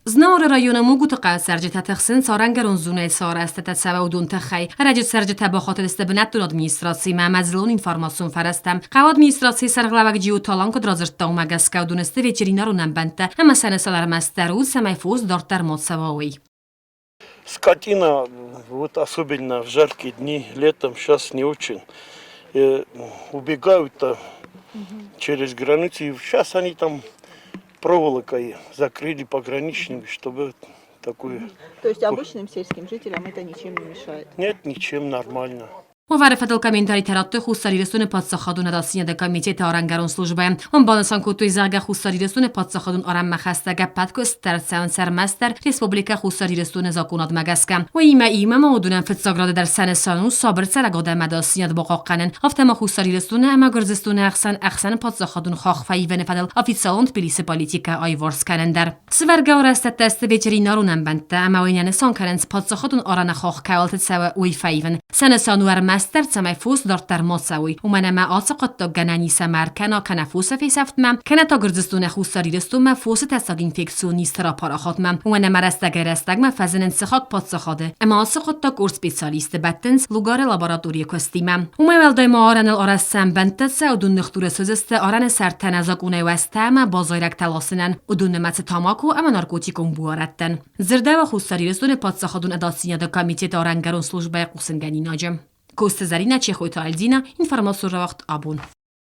Знауыры районы Мугуты хъӕуы цӕрджытӕ тыхсынц арӕнгӕрон зонӕйы цы арӕзтӕдтӕ цӕуы, уыдон тыххӕй. Ӕрӕджы цӕрджытӕ бахатыдысты бынӕттон администрацимӕ ӕмӕ дзыллон информацион фӕрӕзтӕм. Хъӕуы администрацийы сӕргълӕууӕг Джиоты Алан куыд радзырдта, уымӕ гӕсгӕ уыдон сты ветеринарон ӕмбӕндтӕ ӕмӕ сӕ нысан ӕрмӕстдӕр у, цӕмӕй фос дарддӕр ма цӕуа, уый. Скотина, вот особенно в жаркие дни, летом сейчас не очень, убегают-то через границу. И сейчас они там проволокой закрыли пограничными, чтобы такое... То есть обычным сельским жителям это ничем не мешает? Нет, ничем, нормально. Уавӕры фӕдыл комментаритӕ радтой Хуссар Ирыстоны паддзахадон ӕдасдзинады комитеты арӕнгӕрон службӕйӕн. Уым банысан кодтой, зӕгъгӕ, Хуссар Ирыстоны паддзахадон арӕнмӕ хӕстӕг ӕппӕт куыст дӕр цӕуынц ӕрмӕстдӕр Республикӕ Хуссар Ирыстоны закъонадмӕ гӕсгӕ. Уыимӕ иумӕ ма уыдонӕн фыццаг рады дӕр сӕ нысан у сабыр цӕрӕг адӕмы ӕдасдзинад бахъахъхъӕнын, афтӕ ма Хуссар Ирыстоны ӕмӕ Гуырдзыстоны ӕхсӕн ӕхсӕнпаддзахадон хахх фӕивыны фӕдыл официалон Тбилисы политикӕ аиуварс кӕнын дӕр. Сывӕргӕ арӕзтӕдтӕ сты ветеринарон ӕмбӕндтӕ ӕмӕ уый нӕ нысан кӕнынц паддзахадон арӕны хахх кӕуылты цӕуы, уый фӕивын. Сӕ нысан у ӕрмӕстдӕр, цӕмӕй фос дарддӕр ма цӕуой, уымӕн ӕмӕ ацы хъуыддаг гӕнӕн ис ӕмӕ ӕркӕна кӕнӕ фосы фесӕфтмӕ, кӕнӕ та Гуырдзыстонӕй Хуссар Ирыстонмӕ фосы тӕссаг инфекцион низты рапарахатмӕ, уымӕн ӕмӕ рӕстӕгӕй-рӕстӕгмӕ фӕзынынц сыхаг паддзахады, ӕмӕ ацы хъуыддаг къорд специалисты бӕттынц Лугары лабораторийы куыстимӕ. Уымӕй уӕлдай ма арӕныл арӕзт цы ӕмбӕндтӕ цӕуы, уыдон ныхдуры суыдзысты арӕны сӕртӕ нӕ закъонӕй уӕзтӕ ӕмӕ базайрӕгтӕ ласынӕн, уыдон нымӕцы тамако ӕмӕ наркотикон буарӕдтӕн. Дзырдӕуы Хуссар Ирыстоны паддзахадон ӕдасдзинады комитеты арӕнгӕрон службӕйы хъусынгӕнинаджы. Коцты Зӕринӕ, Чехойты Альдина, информацион рауагъд абон.